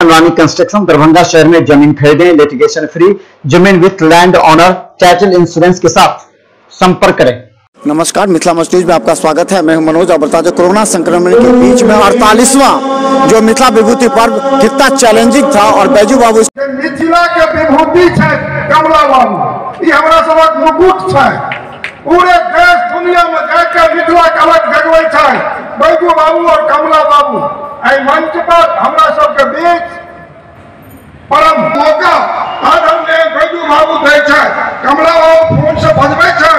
रानी construction Darbhanga शहर में जमीन खरीदें, लिटिगेशन फ्री जमीन with land owner title insurance के साथ संपर्क करें। नमस्कार, मिथिला मस्त न्यूज में आपका स्वागत है। मैं हूं मनोज और बता दें, कोरोना संक्रमण के बीच में 48वां जो मिथिला विभूति पर्व कितना चैलेंजिंग था और बैजू बाबू मिथिला के विभूति छै कमला बाबू, ई हमरा सबक मुकुट छै। पूरे देश दुनिया में जाके मिथिला के अलग जगबै छै बैजू बाबू और कमला बाबू। एहि मंच पर हमरा सबके बीच परम मौका आदरणीय बैजू बाबू दै छै, कमला बाबू फोन से बजबै छै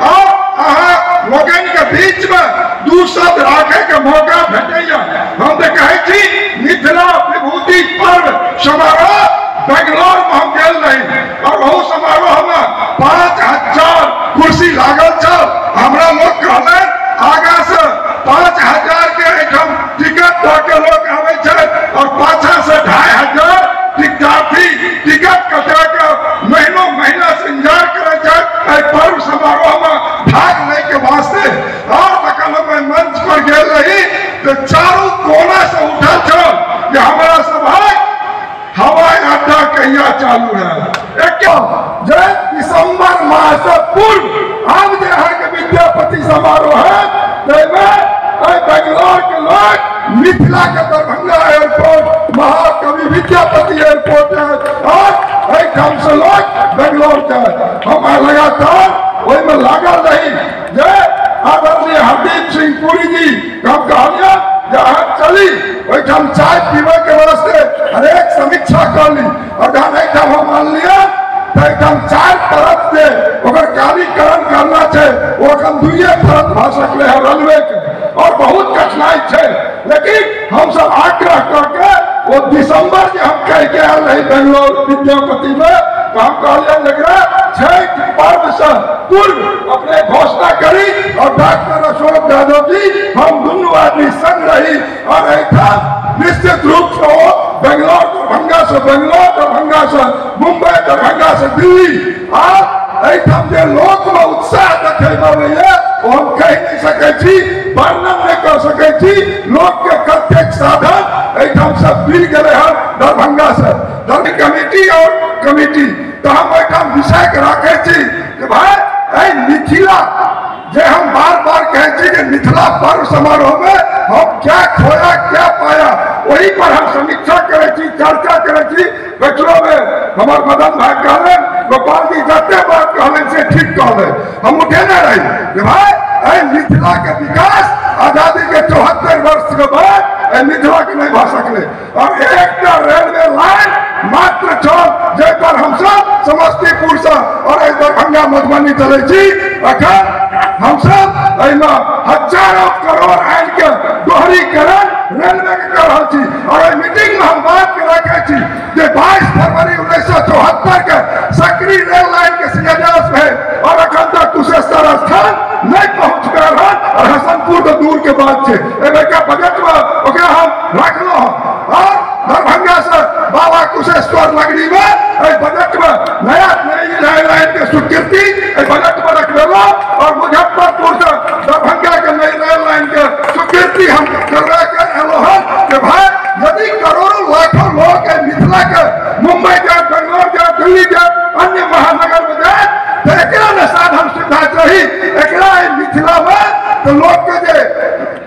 और अहाँ लोगन के बीच में दू शब्द राखे के मौका भेटैया। हम तो कहै छी मिथिला विभूति पर्व समारोह बेंगलोर में हम गेल रही और ओहू समारोह में 5000 कुर्सी लागल छल। हमरा लोग कहले आगा से 5000 के एहिठाम टिकट दऽ के लोग आबै छै और पाछा से 2500 टिकटार्थी टिकट कटा के महीनों महीना से इंतजार करै छै एहि पर्व समारोह में भाग लै के वास्ते। और तखन हम मंच पर गेल रही तो चारू कोना से उठल छल जे हमरा सभक हवाई अड्डा कहिया चालू है। जे दिसंबर माह से पूर्व आब जे अहाँके विद्यापति समारोह है ताहिमे बेंगलोर के लोग मिथिला के दरभंगा एयरपोर्ट महाकवि विद्यापति एयरपोर्ट है और एहिठाम से लोग बेंगलोर जाए। हम लगातार ओहिमे लागल रही जे आदरणीय हरदीप सिंह पुरी जी हम कहलिए जे अहाँ चली ओहिठाम चाय पीबै के वास्ते हरेक समीक्षा कर ली और जहन एहिठाम हम आनलियै तऽ एहिठाम 4 परत से ओकर कालीकरण करना छै, ओ एखन 2 परत भऽ सकलै है रेलवे के और बहुत कठिनाई छै। लेकिन हम सब आग्रह करके वो दिसंबर जे हम कह के आयल रही बेंगलोर विद्यापति में तो हम कहलियै जेकरा छठि पर्व से पूर्व अपने घोषणा करी और डॉक्टर अशोक यादव जी हम दुनू आदमी संग रही और एहिठाम निश्चित रूप से बेंगलोर दरभंगा से बेंगलोर, दरभंगा से मुंबई, दरभंगा से दिल्ली और एहिठाम जे लोक में उत्साह देखै में अबैया ओ हम कहि नहीं सकै छी, वर्णन नहीं कर सकै छी। लोक के कतेक साधन एहिठाम से मिल गेलै हन दरभंगा से कमिटी और कमिटी। तो हम एहिठाम विषय के राखै छी जे भाई एहि मिथिला जे हम बार बार कहै छी कि मिथिला पर्व समारोह में हम क्या खोया क्या पाया, वही पर हम समीक्षा करै छी, चर्चा करै छी। बैठलो में हमार मदन भाई कहलन, गोपाल जी जते बात कहलन से ठीक कहलन, हम उठेने रही जे भाई एहि मिथिला के विकास आजादी के 74 वर्ष के बाद एहि मिथिला के नहीं भऽ सकलै और एकटा रेलवे लाइन मात्र छल जाहि पर हमसब समस्तीपुर से और एहि दरभंगा मधुबनी चलै छी। अखन हमसब एहिमे हजारों करोड़ आनि के दोहरीकरण रेलवे के कर रहल छी और एहि मीटिंग में हम बात के रखै छी जे 22 फरवरी 1974 के सकरी रेल लाइन के शिलान्यास भेल और अखन तक कुशेश्वर स्थान नहीं पहुंच पायल हन और हसनपुर तो दूर के बात छै। एहि बजट में ओकरा हम रखलहुँ और दरभंगा से बाबा कुशेश्वर नगरी में एहि बजट में नया नई रेल लाइन के स्वीकृति एहि बजट में रख लेलहुँ और मुजफ्फरपुर से दरभंगा के नई रेल लाइन के स्वीकृति हम करवा के एलहुँ हन कि भाई यदि करोड़ों लाखों लोग मिथिला के मुंबई जाए, बेंगलोर जाए, दिल्ली जाए, अन्य महानगर में जाए तो एकरा ने साधन सुविधा चाही। एकरा मिथिला में तो लोग के जे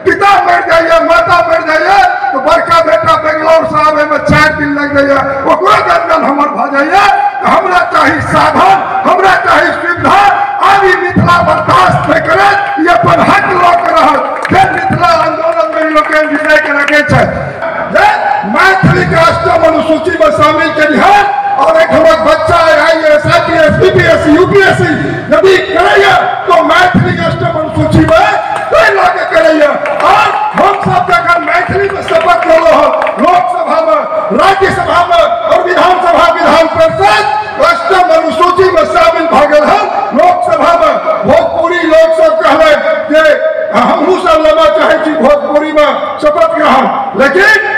पिता मर जाइए, माता मर जाइए तो बड़का बेटा बेंगलोर से आवे में 4 दिन लग जाइए, ओकरो गंजन हमर भऽ जाइए। तो हमरा चाही साधन, हमरा चाही सुविधा। आब ई मिथिला बर्दाश्त नहीं करत, ई अपन हक लऽ के रहत। फेर मिथिला आंदोलन में लोग विषय के रखे छै जे मैथिली के अष्टम अनुसूची में शामिल केलिहन और एक हमर बच्चा IAS, IPS, BPSC, UPSC यदि करैया तो मैथिली के अष्टम अनुसूची में कोई लागे करैया। और हम सब जखन मैथिली में शपथ लेलहुँ हन लोकसभा में, राज्यसभा में और विधानसभा विधान परिषद अष्टम अनुसूची में शामिल भऽ गेल हन। लोकसभा में भोजपुरी लोक सब कहले जे हमहूँ सब लेबऽ चाहै छी भोजपुरी में शपथ ग्रहण, लेकिन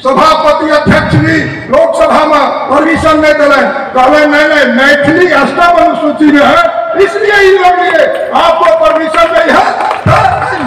सभापति अध्यक्ष जी लोकसभा में परमिशन नहीं दिलन, कहले नहीं नहीं मैथिली अष्टम अनुसूची में है इसलिए ई लोग आपको परमिशन नहीं है।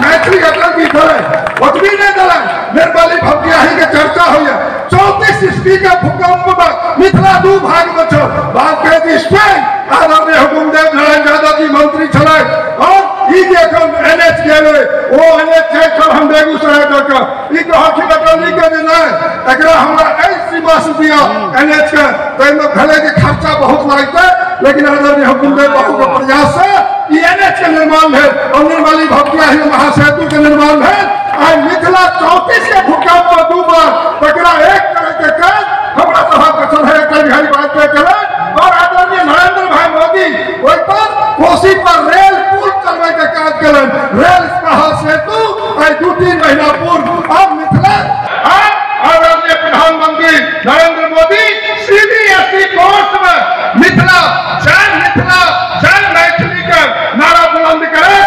मैथिली अटल जी दिले ओतबी नहीं दिले। निर्मली भपटियाही के चर्चा होइए 34 ईस्वी के भूकंप में मिथिला दू भाग में छल। बात कहे स्वयं आदरणीय हुकुमदेव नारायण यादव जी मंत्री छलै और ई जे एखन एनएच गेलै ओ एनएच जाइ छल हम बेगूसराय दऽ कऽ ई कहलखिन अटल जी के जे नहि एकरा हमरा एहि सीमा से दिअ एनएच के, ताहिमे भेलै जे खर्चा बहुत लगतै, लेकिन आदरणीय हुकुमदेव बाबू के प्रयास से ई एनएच के निर्माण भेल और निर्मली भपटियाही महासेतु के निर्माण भेल। आइ मिथिला 34 के भूकंप में दू बार तकरा एक तरह के काज हमरा सभक छलै अटल बिहारी वाजपेयी केलनि और आदरणीय नरेंद्र भाई मोदी ओहि पर कोसी पर रेल पुल चलबै के काज केलनि। रेल महासेतु आइ 2-3 महीना पूर्व अब मिथिला आदरणीय प्रधानमंत्री नरेंद्र मोदी सीबीएसई कोर्स में मिथिला जय मिथिला जय मैथिली के नारा बुलंद करे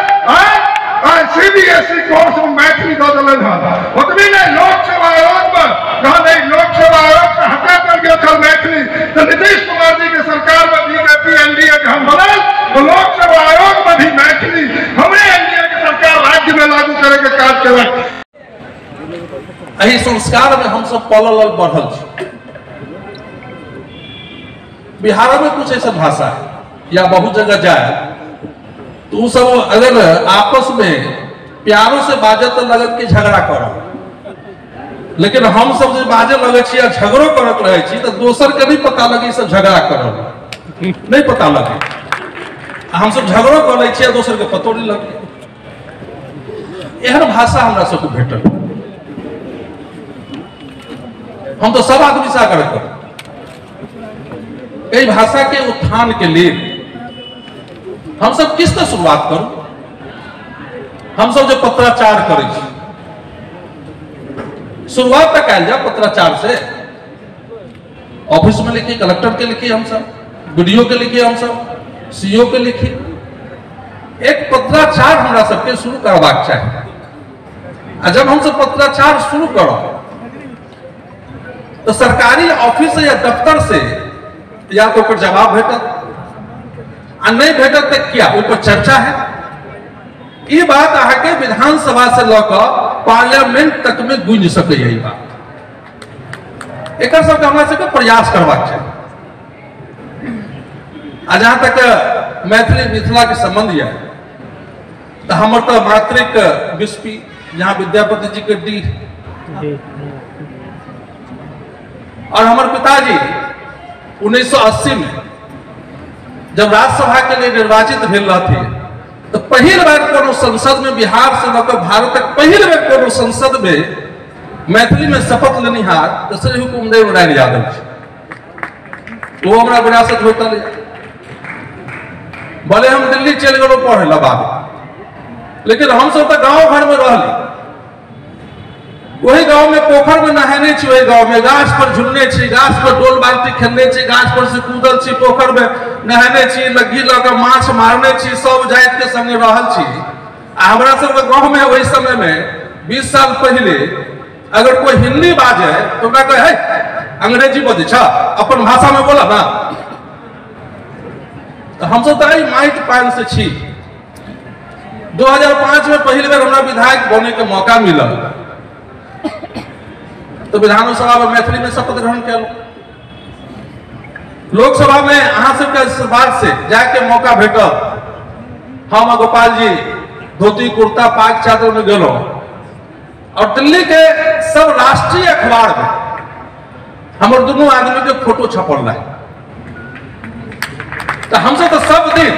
सीबीएसई कोर्स में मैथिली दऽ देलनि हन। ओतबी नहि लोक सेवा आयोग में जहन एहि लोक सेवा आयोग से हटा देल गेल छल मैथिली तऽ नीतीश कुमार जी के सरकार में बीजेपी एनडीए जहन बनल तो लोक सेवा आयोग में भी मैथिली हमरे एनडीए के सरकार राज्य में लागू करे के काज केलक। एहि संस्कार में हम सब पलल और बढ़ल छी। बिहार में कुछ ऐसा भाषा है या बहुत जगह जाए तो उ सब अगर आपस में प्यारो से बाजत तो लगत कि झगड़ा करब, लेकिन हम सब जे बाजे लगे छी आ झगड़ो करत रहे छी तो दोसर के नहीं पता लगे सब झगड़ा करब, नहीं पता लगे। हम सब झगड़ो कर लै छी आ दोसर के पतो नहीं लगे। एहन भाषा हमरा सबके भेटल। हम तो सब आदमी से आग्रह करब एहि भाषा के उत्थान के लिए हम सब किस तरह शुरुआत करू। हम सब जो पत्राचार करै छी शुरुआत तक आयल जाए पत्राचार से। ऑफिस में लिखी, कलेक्टर के लिखी, हम सब बीडीओ के लिखी, हम सब सीओ के लिखी। एक पत्राचार हमरा सबके शुरू करबाक चाही। आ जब हम सब पत्राचार शुरू करब तो सरकारी ऑफिस या दफ्तर से या तो ओकर जवाब भेटत आ नहीं भेटत तो क्या ओहि पर चर्चा है। ई बात अहाँके विधानसभा से लऽ कऽ पार्लियामेंट तक में गूंज सकैए। ई बात एकर सबके हमरा सबके प्रयास करबाक चाही। आ जहाँ तक मैथिली मिथिला के संबंध यऽ तऽ हमर तऽ मातृक बिस्पी जहाँ विद्यापति जी के डीह और हमर पिताजी 1980 में जब राज्यसभा के लिए निर्वाचित भेल रहथिन तो पहिल बेर कोनो संसद में बिहार से लऽ कऽ भारतक पहिल बेर कोनो संसद में मैथिली में शपथ लेनिहार तऽ श्री हुकुमदेव नारायण यादव जी। वो हमरा विरासत भेटल। भले हम दिल्ली चलि गेलहुँ पढ़े ला बाद, लेकिन हमसब तऽ गाँव घर में रहली। वही गाँव में पोखर में नहेने छी, वही गाँव में गाछ पर झुलने छी, गाछ पर डोल बाल्टी खेलने छी, गाछ पर से कूदल छी, पोखर में नहेने छी, लग्गी लऽ कऽ माछ मारने छी, सब जाति के संगे रहल छी। आ हमरा सबके गाँव में ओहि समय में 20 साल पहले अगर कोई हिंदी बाजे तो ओकरा कहे है अंग्रेजी बजै छ, अपन भाषा में बोला ना। तो हमसब तऽ एहि माटि पानि से छी। 2005 में पहिल बेर हमरा विधायक बने के मौका मिलल तो विधानसभा में मैथिली में शपथ ग्रहण कयलहुँ। लोकसभा में अहाँ सबके आशीर्वाद से जाके मौका भेटल। हम गोपाल जी धोती कुर्ता पाग चादर में गेलहुँ और दिल्ली के सब राष्ट्रीय अखबार में हमर दुनू आदमी के फोटो छपल रहे। तो हमसब तो सब दिन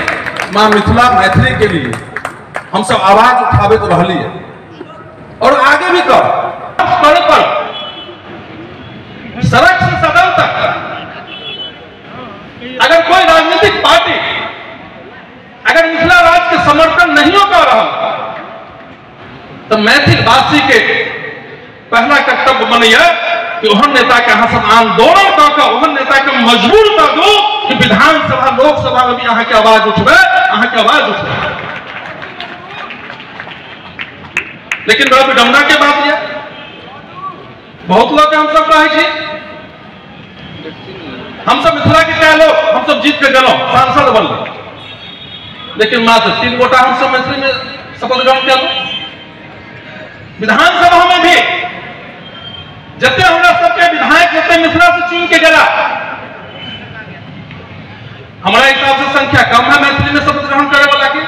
माँ मिथिला मैथिली के लिए हम सब आवाज उठाबैत रहलियै और आगे भी कर पर सड़क से सदन तक अगर कोई राजनीतिक पार्टी अगर मिथिला राज्य के समर्थन नहीं कर रहा तो मैथिल वासी के पहला कर्तव्य बनैया कि ओहन नेता के अहाँ सब आंदोलन कऽ कऽ ओहन नेता के मजबूर कऽ दू कि विधानसभा लोकसभा में भी अहाँके आवाज उठबै, अहाँके आवाज उठबै। लेकिन बड़ा विडम्बना के बात यह बहुत लोग हम सब कहै छी हम सब मिथिला के क्या लोग हम सब जीत के गेलहुँ सांसद बनलहुँ, लेकिन मात्र 3 गोटा हम सब मैथिली में शपथ ग्रहण कलू। विधानसभा में भी जते हमरा सबके विधायक होते मिथिला से चुन के गया, हमारा हिसाब से संख्या कम है मैथिली में शपथ ग्रहण करे वाला की।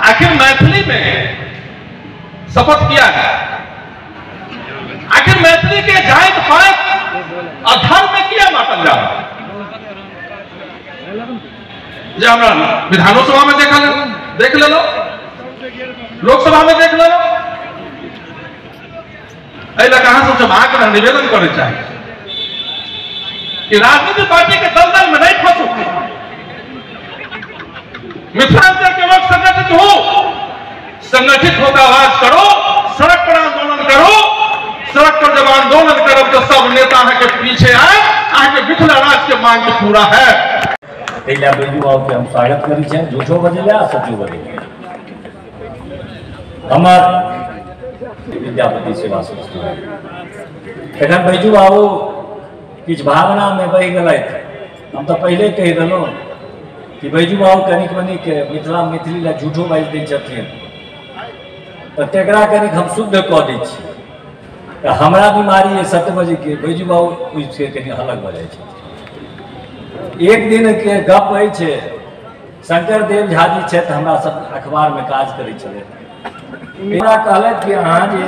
आखिर मैथिली में शपथ किया है, आखिर मैथिली के जात पात और धर्म में किया बांटल जा रहा जे हमरा विधानसभा में देख ले लो, लोकसभा में देख ले लो। अहाँ सब आग्रह निवेदन करे चाहे कि राजनीतिक पार्टी के दलदल में नहीं फंसू, मिथिलांचल के लोग संगठित हो, संगठित होकर आवाज करो, सड़क पर आंदोलन करो। सड़क पर जब आंदोलन करो तो सब नेता के पीछे आए, अहाँ मिथिला राज्य के मांग पूरा है। बैजू बाबू के हम स्वागत करै छियनि, झूठो बजले आ सचो बजले। हमर विद्यापति सेवा संस्था एखन बैजू बाबू किछु भावना में बहि गेलथि। हम तऽ पहिले कहि देलहुँ कि बैजू बाबू कनिक मनिक मिथिला मैथिली लए झूठो बाजि दै छथिन, तऽ तकरा कनिक हम शुद्ध कऽ दै छी। तऽ हमरा बीमारी अइ सत्य बजैके, बैजू बाबू ओहिसँ कनि अलग भऽ जाइ छथिन। एक दिनके गप अछि, शंकर देव झा जी छथि, हमरा सब अखबारमे काज करै छलथि। हमरा कहलथि कि अहाँ जे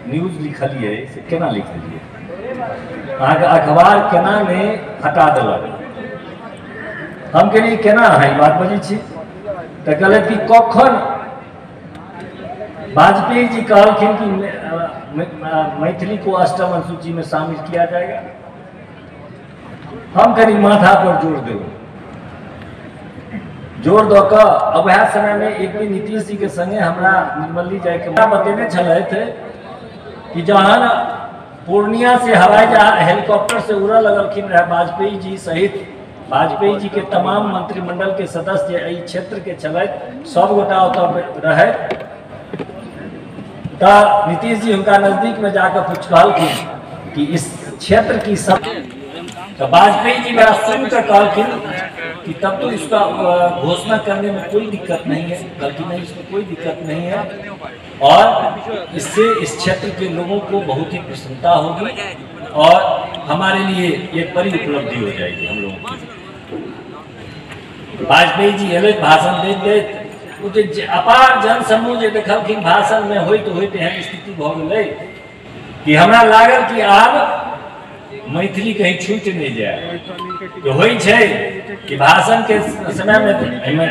न्यूज लिखलियै से केना लिखलियै, अहाँके अखबार केना नहि हटा देलक। हम कहलियै केना अहाँ ई बात बजै छी? तऽ कहलथि कि कखन वाजपेयी जी कहलखिन कि मैथिली को अष्टम अनुसूची में शामिल किया जाएगा। हम कनि माथा पर जोर देलहुँ, जोर दऽ कऽ अब वएह समय में एक दिन नीतीश जी के संगे हमरा निर्मली जायके बतेने छलथि कि जहन पूर्णिया से हवाई जहाज हेलीकॉप्टर से उड़ऽ लगलखिन रहे वाजपेयी जी सहित वाजपेयी जी के तमाम मंत्रिमंडल के सदस्य एहि क्षेत्र के छलथि, सब गोटा ओतऽ रहथि। तऽ नीतीश जी हुनका नजदीक में जाकर पूछ कहलखिन कि इस क्षेत्र की सब, तो वाजपेयी जी मेरा सुनकर कहलखिन कि तब तो इसका घोषणा करने में कोई दिक्कत नहीं है। बल्कि नहीं, इसमें कोई दिक्कत नहीं है और इससे इस क्षेत्र के लोगों को बहुत ही प्रसन्नता होगी और हमारे लिए एक बड़ी उपलब्धि हो जाएगी हम लोगों की। वाजपेयी जी अयलथि, भाषण दैत दैत ओ जे अपार जनसमूह जे देखलखिन भाषण में होइत होइत एहन स्थिति भऽ गेलै कि हमरा लागल कि आब मैथिली कहीं छूटि नहीं जाए। तो होइ छै कि भाषण के समय में एहिमे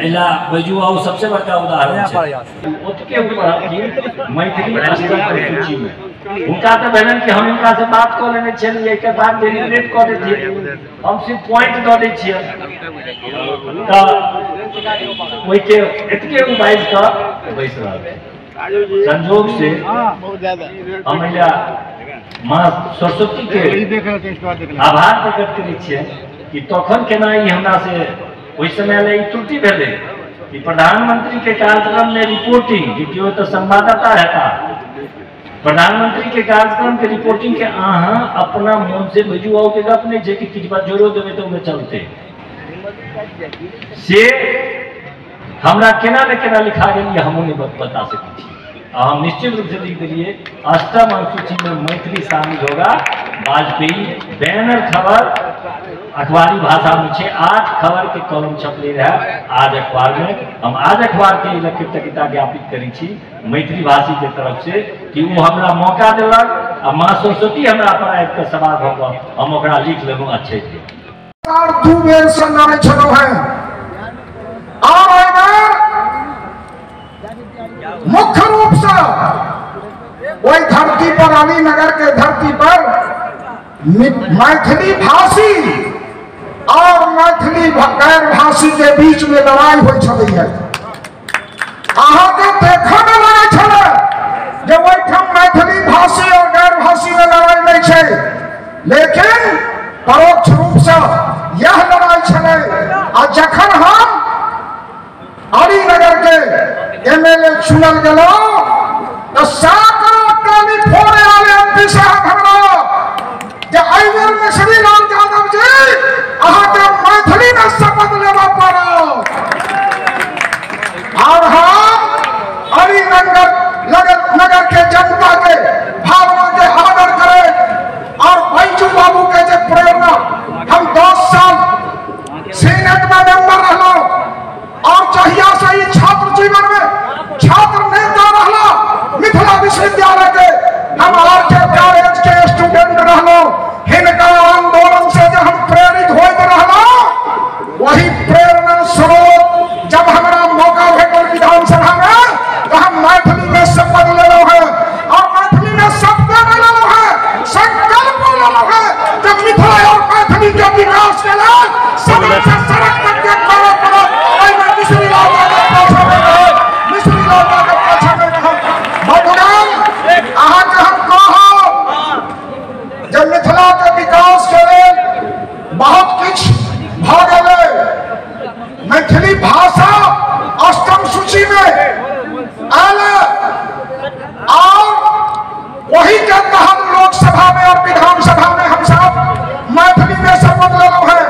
बैजू बाबू सबसे बड़का उदाहरण छै, ओतके पढ़लखिन मैथिली अष्टम अनुसूची में। हुनका तऽ भेलनि कि हम हुनका से बात कऽ लेने छलियै, एकर बाद डेलीब्रेट कऽ देथिन, हम सिर्फ पॉइंट दऽ दै छियै। तऽ ओहिके एतके ओ बाजि कऽ बैस रहल। संजोग से हम माँ सरस्वती के आभार प्रकट करै छियै कि तखन केना ई हमरा से ओहि समय लए ई त्रुटि भेलै कि प्रधानमंत्री के कार्यक्रम में रिपोर्टिंग, जे केओ तऽ संवाददाता हेता, प्रधानमंत्री के कार्यक्रम के रिपोर्टिंग के अहाँ अपना मन से बैजू बाबू के गप नहीं छै कि किछु बात जोड़ो देबै तऽ ओहिमे चलतै, से हमरा केना ने केना लिखा गेल हमहूँ नहीं बता सकै छी। हम निश्चित रूप से लिख दिए अष्टम अनुसूची में मैथिली शामिल होगा वाजपेयी बैनर खबर अखबारी भाषा में छे 8 खबर के कॉलम छपले रहे आज अखबार में। हम आज अखबार के कृतज्ञता ज्ञापित करै छी मैथिली भाषी के तरफ से कि वो हमरा मौका देलक आ माँ सरस्वती हमरा पर आबि कऽ सवार भऽ कऽ हम ओकरा लिख लेलहुँ अच्छे से। दू बेर से लड़ै छलहुँ हेँ और मुख्य रूप से वही धरती पर अलीनगर के धरती पर मैथिली भाषी और मैथिली गैर भाषी के बीच में लड़ाई हो छलै। अहाँ के देखऽ में लगै छलै जे ओहिठाम मैथिली भाषी और गैर भाषी में लड़ाई नहीं छै, लेकिन परोक्ष रूप से यह लड़ाई छलै। आ जखन हम अलीनगर के एमएलए चुनल गेलहुँ तो सैकड़ों टेलीफोन आयल एमपी साहब हमरा जे एहि बेर मिश्री लाल यादव जी अहाँके मैथिली में शपथ लेबऽ पड़त। जे मिथिला के विकास के लेल बहुत किछु भऽ गेलै। मैथिली भाषा अष्टम सूची में आयल और वही के तहत लोकसभा में और विधानसभा में हम सब मैथिली में शपथ लेलहुँ हैं।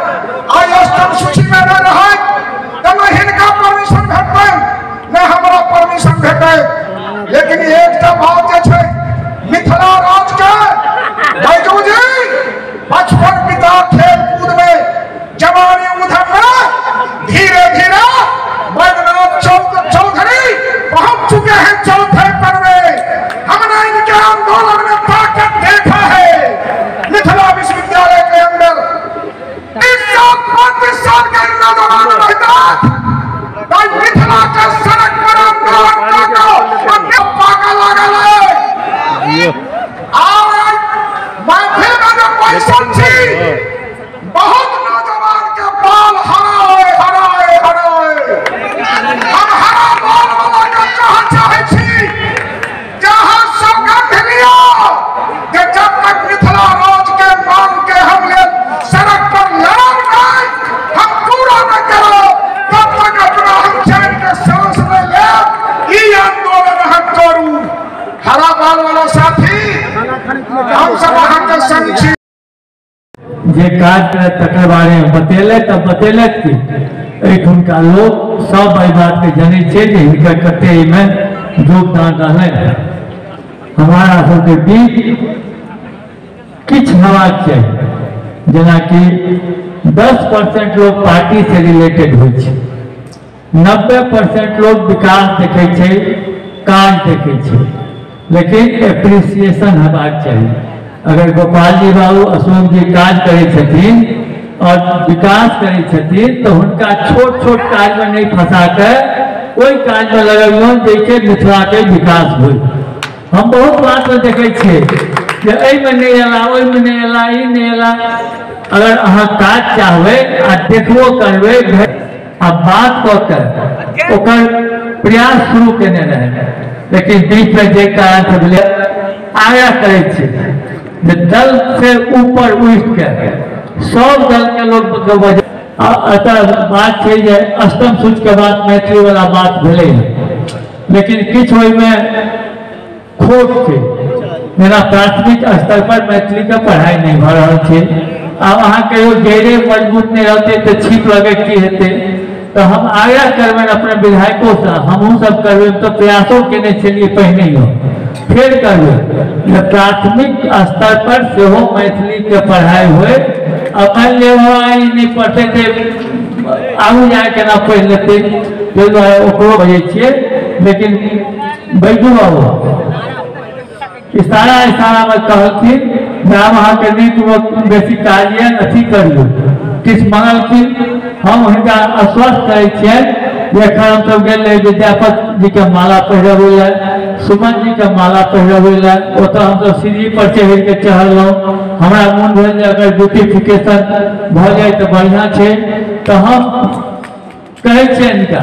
आई अष्टम सूची में न रहे तो न हिनका परमिशन भेटतै न हमरा परमिशन भेटै। लेकिन एकटा बात जे छै मिथिला राज्य के बैजू जी बचपन बिता खेल कूद में जवानी उधर में धीरे धीरे बैद्यनाथ चौधरी पहुंच चुके हैं चौथे पर में। हमने इनके आंदोलन में ताकत देखा है। मिथिला विश्वविद्यालय के अंदर 30 साल 35 साल के नौजवान रहता मिथिला के सड़क पर आंदोलन पागल लागल है। और मैथिल में जो पैसा थी बहुत नौजवान के बाल हराए हराए हराए। हम हरा बाल वाला के कहाँ चाहे छी जहाँ सौगंध लिया कि जब तक मिथिला राज्य के मांग के हम ले सड़क पर लड़ब नहीं, हम पूरा न करब, तब तक अपना हम चैन के सांस नहीं लेब। ई आंदोलन हम करू। हरा बाल वाला साथी हम सब अहाँ के संग छी। जे काज करत तकर बारे में बतेलथि तऽ बतेलथि कि एहिठुनका लोक सब एहि बातके जनै छै जे हिनकर कते एहिमे योगदान रहलनि। हमारा सबके बीच किछु हेबाक चाही, जेनाकि 10% लोग पार्टी से रिलेटेड होइ छै, 90% लोग विकास देखै छै, काज देखै छै, लेकिन एप्रिसिएशन हेबाक चाही। अगर गोपाल जी बाबू अशोक जी काज करै छथिन और विकास करै छथिन तो हुनका छोट छोट काज में नहीं फंसा के ओहि काज में लगबियौन जाहिके मिथिला के विकास हो। हम बहुत बात में देखै छियै जे एहिमे नहि अयला, ओहिमे नहि अयला, ई नहि अयला। अगर अहाँ काज चाहबै आ देखबो करबै आ बात कऽ के ओकर प्रयास शुरू केने रहै, लेकिन बीच में जे कारण से भेलै आग्रह करै छी जे दल से ऊपर उठि के सब दल के लोग एतऽ बात छै जे अष्टम सूची के बात मैथिली वाला बात भेलै, लेकिन किछु ओहिमे खोट छै। जेना प्राथमिक स्तर पर मैथिली के पढ़ाई नहीं भऽ रहल छै। आब अहाँ कहियो जड़े मजबूत नहीं रहतै तऽ छीप लगै की हेतै। तऽ हम आग्रह करबनि अपने विधायकोसँ, हमहूँ सब करबै, तऽ प्रयासो केने छलियै पहिनहियो, फेर करबै जे प्राथमिक स्तर पर सेहो मैथिली के पढ़ाई होय। अब मानि लिअ ई नहि पढ़तै तऽ आगू जाय केना पढ़ि लेतै, ताहि दुआरे ओकरो बजै छियै। लेकिन बैजू बाबू इशारा इशारा में कहलखिन जे आब अहाँके नहि कोनो बेसी काज यऽ, अथी करियौ, किछु मंगलखिन। हम हुनका आश्वस्त करै छियनि जे एखन हमसब गेल रही विद्यापति जी के माला पहिरबै लए, सुमन जी के माला पहिरबै लए, ओतऽ हमसब सीढ़ी पर चढ़ि के चढ़लहुँ। हमरा मोन भेल जे अगर ब्यूटिफिकेशन भऽ जाय तऽ बढ़िआँ छै। तऽ हम कहै छियनि हिनका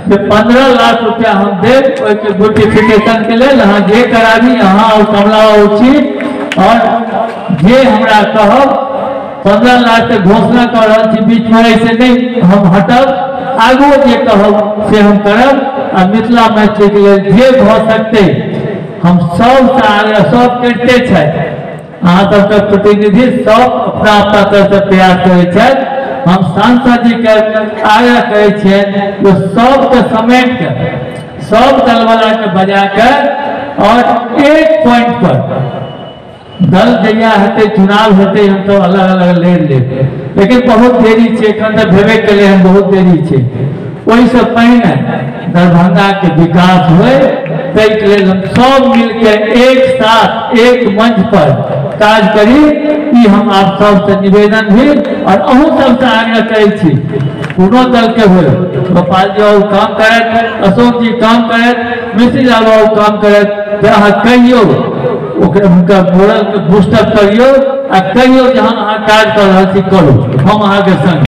जे 15 लाख रुपया हम देब ओहिके ब्यूटिफिकेशन के लेल, अहाँ जे कराबी, अहाँ और कमला बाबू छी और जे हमरा कहब। 15 लाख के घोषणा कऽ रहल छी, बीचमे एहिसँ नहि हम हटब, आगू जे कहब से हम करब। आ मिथिला मैथिलीके लेल जे भऽ सकतै हम सबसँ आग्रह, सब करिते छथि, अहाँ सबके प्रतिनिधि सब अपना अपना तरहसँ प्रयास करै छथि। हम सांसद जी के आग्रह करै छियनि जे सबके समेट के सब दलवला के बजा के और एक पॉइंट पर दल जहिया हेतै, चुनाव हेतै, हम तो अलग अलग लड़ि लेब, लेकिन बहुत देरी छै, एखन तऽ भेबे केलै हन, बहुत देरी छै। ओहिसँ पहिने दरभंगा के विकास होय ताहिके लेल हम सब मिलके एक साथ एक मंच पर काज करी, ई हम आप सबसँ निवेदन भेल। और अहूँ सबसँ आग्रह करै छी, कोनो दल के होय, गोपाल जी बाबू काम करत, अशोक जी काम करत, मिश्री लाल बाबू काम करत, जे अहाँ कहियौ ओकरा हुनका मोरल के बूस्टअप करियौ आ कहियौ जे हम अहाँ काज कऽ रहल छी, करू, हम अहाँके संग।